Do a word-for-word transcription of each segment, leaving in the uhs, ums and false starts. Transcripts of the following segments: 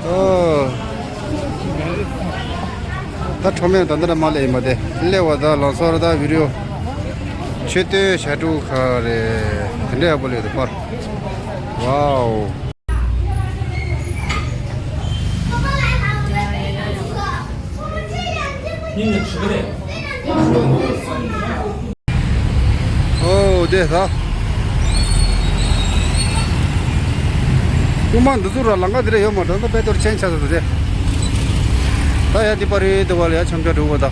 ཨོ། ད་ཁྲོམ་མེད་ད་འདི་འདྲ་མ་ལས་ཡིན་པ་དེ། སླེབས་པ་ད་ལང་ཚོར་ད་བི་ཌི་ཡོ། མཆོད་རྟེན་ཞབས་དྲུང་ཁག་རེད། དེ་འདྲ་ཡག་པོ་སླེབས་འདུག་པར། ཝའོ། ཨོ་དེ་ད། རྐུན་མ་འདི་ཚོ་ར་ལམ་ཁ་འདི་ར་ཡོད་མ་རེད། ད་དཔེ་ཐོར་ཆེན་ཆགས་སོང་དེ། ད་ཡ་འདི་པར་རེད་དེ་བ་ལ་ཡ་འཆམ་འཆམ་འགྲོ་བ་ད།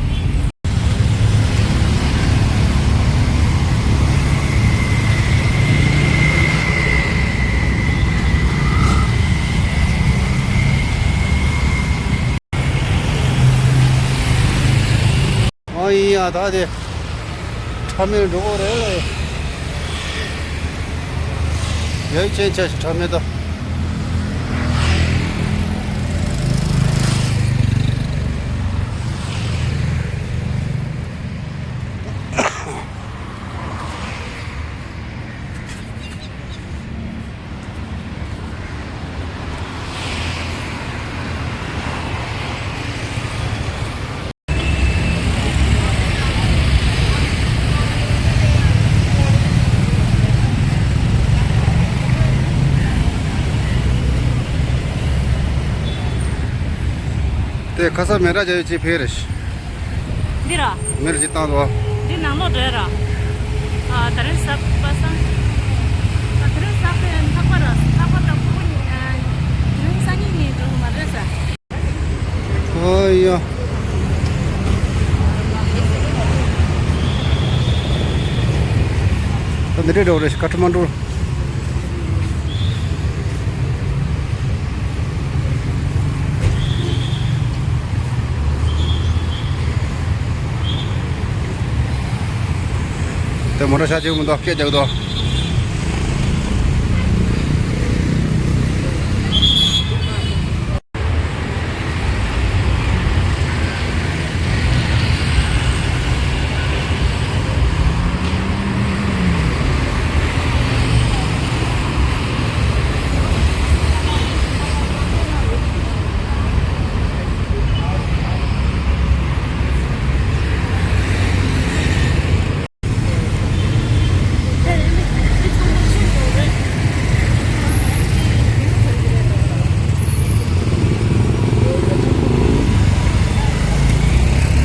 ཨ་ཡིན་ཡ་ད་དེ། ཁྲ་མེད་འགྲོ་གི་རེད་ལ། ཡ་ཡི་ཅན་ཆ་ཞིག་ཁྲ་མེད་ད། དེ་ཁ་ས་མེ་ར་ཇ་ཡོད་ཅེས་ཕེ་རེ་ཤི། འདི་ར། མེ་ར་ཇི་བཏང་དོ། འདི་ནང་ལོགས་འདྲ་ར། ཨ་ད་རིང་གཟའ་པ་སངས། ཨ་ད་རིང་གཟའ་པའི་ལྷག་པ་ར་ལྷག་པ་དང་ཕྲུ་གུ་ཉིན་ཨ་ད་རིང་སང་ཉིན་ཉིན་འགྲོ་གི་མ་རེད་ས། ཨ་ཡ། ད་འདི་འདྲའི་འགྲོ་རེ་ཤི་ཀ་ཐ་མན་ཌུ། དེ་མོ་ཊ་ཤ་ཅིག་མི་འདུག་སྐད་རྒྱག་འདུག་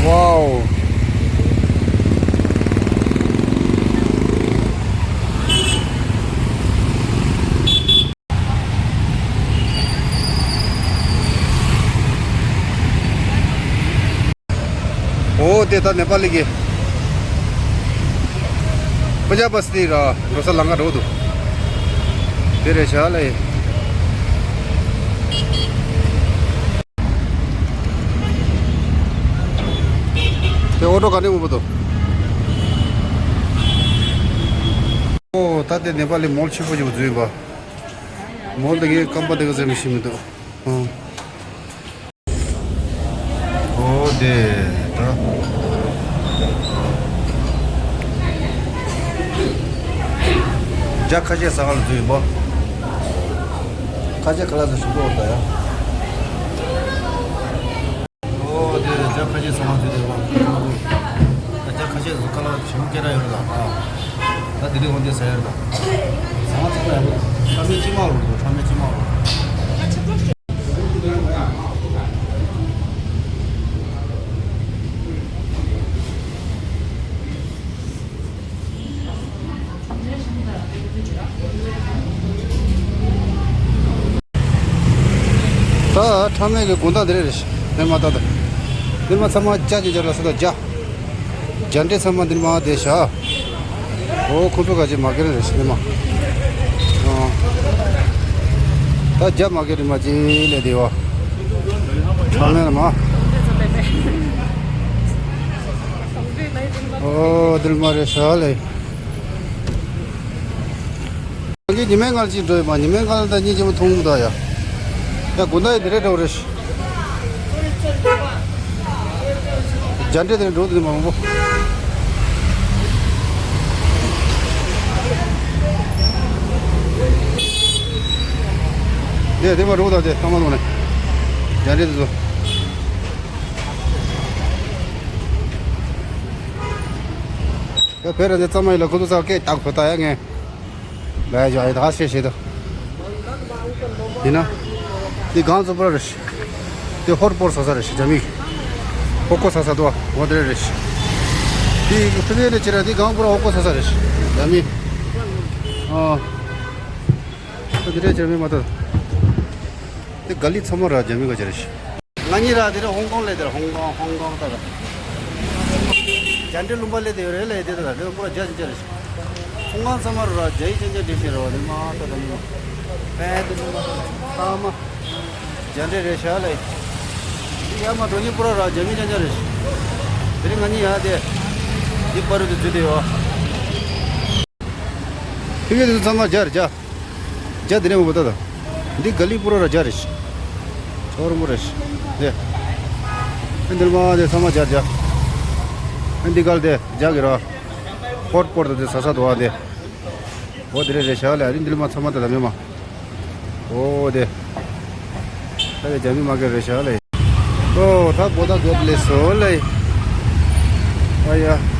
ཝའོ། ཨོ་དེ་ད་ནེ་པ་ལི་གི་པ་ཇ་པ་སི་ཏི་ར་འགྲོ་ས་ལམ་ཁ་འགྲོ་འདུག་དེ་རེད་ཤག་ལེ། དེ་ཨོ་ཊོ་ག་ནས་འོང་པ་འདུག་ཨོ་ད་དེ་ནེ་པ་ལི་མོལ་ཆེན་པོ་ཞིག་འཛུལ་ཡིན་པ། མོལ་དེ་གའི་རྐང་པ་དེ་ག་ཟེར་མི་ཤེས་མི་འདུག་ཨོ། ཨོ་དེ་ད། ཇ་ཁ་ཤས་ཟ་ག་ལ་འཛུལ་ཡིན་པ། ཁ་ཤས་ཁ་ལག་ཟ་ཞིག་འགྲོ་ད་ཡ། ཨོ་དེ་ཇ་ཁ་ཤས་ཟ་ག་འཛུལ་ཡོད་པ། ད་ཇ་ཁ་ཤས་ཟ་ཁ་ལག་ཞིམ་སྐད་ར་ཡོད་རེད་ད། ད་དེ་རིང་འོན་ཏེ་ཟ་ཡ་རེད་ད། ཟ་མ་ཚང་མ་ཡག་པོ། ཁྲ་མེད་ཅི་མ་རུ་འགྲོ། ཁྲ་མེད་ཅི་མ་རུ། ད་ཁྲ་མེད་ཀྱི་དགོང་དག་འདི་རེད། འདིར་མ་ད་ད། འདིར་མ་ཚང་མ་ཇ་ཇ་ཇ་ལ་ས་ད་ཇ། ཇ་འདྲེ་ཚང་མ་འདིར་མ་བསྡད་ཤག་ཨོ་ཁོང་ཚོ་ག་ཅི་མ་གེ་རེད་ཤི་ནི་མ། ཨོ། ད་རྒྱ་མ་གེ་རེད་མ་ཅི་ལས་དེ་བ། ཁྲ་མེད་མ། ཨོ་འདིར་མ་རེད་ཤག་ལས། ང་ཚོ་ཉི་མའི་མངལ་ཅིག་འགྲོ་ཡོད་པ། ཉི་མའི་མངལ་ད་གཉིས་ཀྱི་མ་མཐོང་གི་འདུག་ཡ། ཡ་དགོང་དག་ཡི་འདི་རེད་འགྲོ་རེད། རྒྱ་འདྲེ་དེ་འགྲོ་དེ་མང་པོ། དེ་དེ་མ་འགྲོ་ད་དེ་ཐང་མ་ལོག་ནས། རྒྱ་རིགས་ཚོ། ཡ་བོད་ར་འདི་ཚང་མ་ཡིན་ལ་ཁོ་ཚོ་ས་སྐད་བཏགས་ཁོ་ཐག་ཡ་ངས། ལ་ཡ་ཡ་ད་ཤེས་ཤེས་དོ། ཡིན་ན། འདི་གང་ཚོ་པར་རེད། འདི་ཧོར་པོར་ས་ས་རེད་རྒྱ་མི། ཧོ་ཀོ་ས་ས་དོ་འོ་དེ་རེད། འདི་ཕི་ནེ་ནས་ཅི་ར་འདི་གང་པོར་ཧོ་ཀོ་ས་ས་རེད་རྒྱ་མི། ཨ། འདི་རེད་རྒྱ་མི་མ་གཏོགས། དེ་ག་ལི་ཚང་མ་ར་རྒྱ་མི་ག་ཅི་རེད། ང་གཉིས་ར་དེ་ར་ཧོང་ཀོང་ལས་དེ་ར་ཧོང་ཀོང་ཧོང་ཀོང་ད་ར། རྒྱ་འདྲེ་ལུང་པ་ལས་དེ་ཡོད་རེད་ལས་དེ་ད་ར་དེ་ར་པུ་ར་རྒྱ་ཅི་ཅི་རེད། ཧོང་ཀོང་ཚང་མ་ར་རྒྱ་ཡིག་ཅན་ཅན་འདྲེ་ཤེས་ར་བ་དེ་མ་ད་ད་མི་མ། པན་དེ་མི་མ་ད་མ། རྒྱ་འདྲེ་རེད་ཤ་ལས། ཡ་མ་འགྲོ་གཉིས་པུ་ར་ར་རྒྱ་མི་ཅན་ཅན་རེད། དེ་རིང་ང་གཉིས་ཡ་དེ། འདི་པ་རུ་དུ་འཛུལ་དེ་ཡོད། ཕི་གེ་དེ་ཚོ་ཚང་མ་རྒྱ་རེད་རྒྱ། རྒྱ་དེ་ནས་འོ་ད་ད། འདི་ག་ལི་པུ་ར་ར་རྒྱ་རེད། ཆོར་མོ་རེད། དེ། ཨ་འདི་མ་དེ་ཚང་མ་རྒྱ་རྒྱ། ཨ་འདི་གལ་དེ་རྒྱ་གི་ར། ཧོར་པོར་དེ་ས་ས་དོ་བ་དེ། འོ་དེ་རེད་རེད་ཤག་ལ་ཨ་རི་འདི་མ་ཚང་མ་ད་ད་མེད་མ། འོ་དེ། ད་དེ་རྒྱ་མི་མ་གི་རེད་ཤག་ལ། ཨོ་ད་བོ་ད་གོ་པ་ལེ་སོ་ལེ། ཨ་ཡ།